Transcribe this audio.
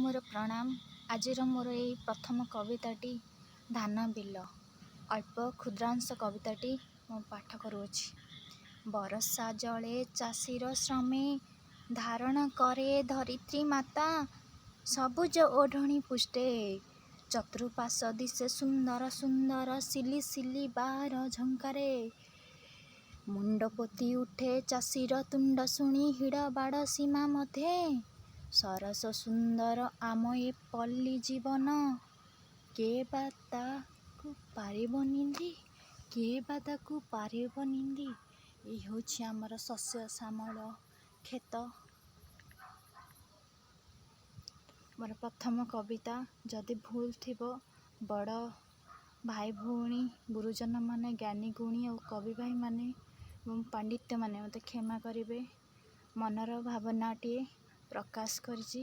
ମୋର ପ୍ରଣାମ। ଆଜିର ମୋର ଏଇ ପ୍ରଥମ କବିତାଟି ଧାନ ବିଲ, ଅଳ୍ପ କ୍ଷୁଦ୍ରାଂଶ କବିତାଟି ମୁଁ ପାଠ କରୁଅଛି। ବରଷା ଜଳେ ଚାଷୀର ଶ୍ରମେ ଧାରଣ କରେ ଧରିତ୍ରୀ ମାତା, ସବୁଜ ଓଢ଼ଣୀ ପୁଷ୍ଟେ। ଚତୁଃପାର୍ଶ୍ୱ ଦିଶେ ସୁନ୍ଦର ସୁନ୍ଦର ସିଲି ସିଲି ବାର ଝଙ୍କାରେ। ମୁଣ୍ଡ ପୋତି ଉଠେ ଚାଷୀର ତୁଣ୍ଡ ଶୁଣି ହିଡ଼ ବାଡ଼ ସୀମା ମଧ୍ୟେ। ସରସ ସୁନ୍ଦର ଆମ ଏ ପଲ୍ଲୀ ଜୀବନ, କେ ବା ତାକୁ ପାରିବ ନିନ୍ଦି, କିଏ ବା ତାକୁ ପାରିବ ନିନ୍ଦି। ଏଇ ହେଉଛି ଆମର ଶସ୍ୟ ଶ୍ୟାମଳ କ୍ଷେତ। ମୋର ପ୍ରଥମ କବିତା, ଯଦି ଭୁଲ ଥିବ, ବଡ଼ ଭାଇ ଭଉଣୀ, ଗୁରୁଜନମାନେ, ଜ୍ଞାନୀ ଗୁଣୀ ଆଉ କବି ଭାଇମାନେ ଏବଂ ପାଣ୍ଡିତ୍ୟମାନେ ମୋତେ କ୍ଷମା କରିବେ। ମନର ଭାବନାଟିଏ ପ୍ରକାଶ କରିଛି।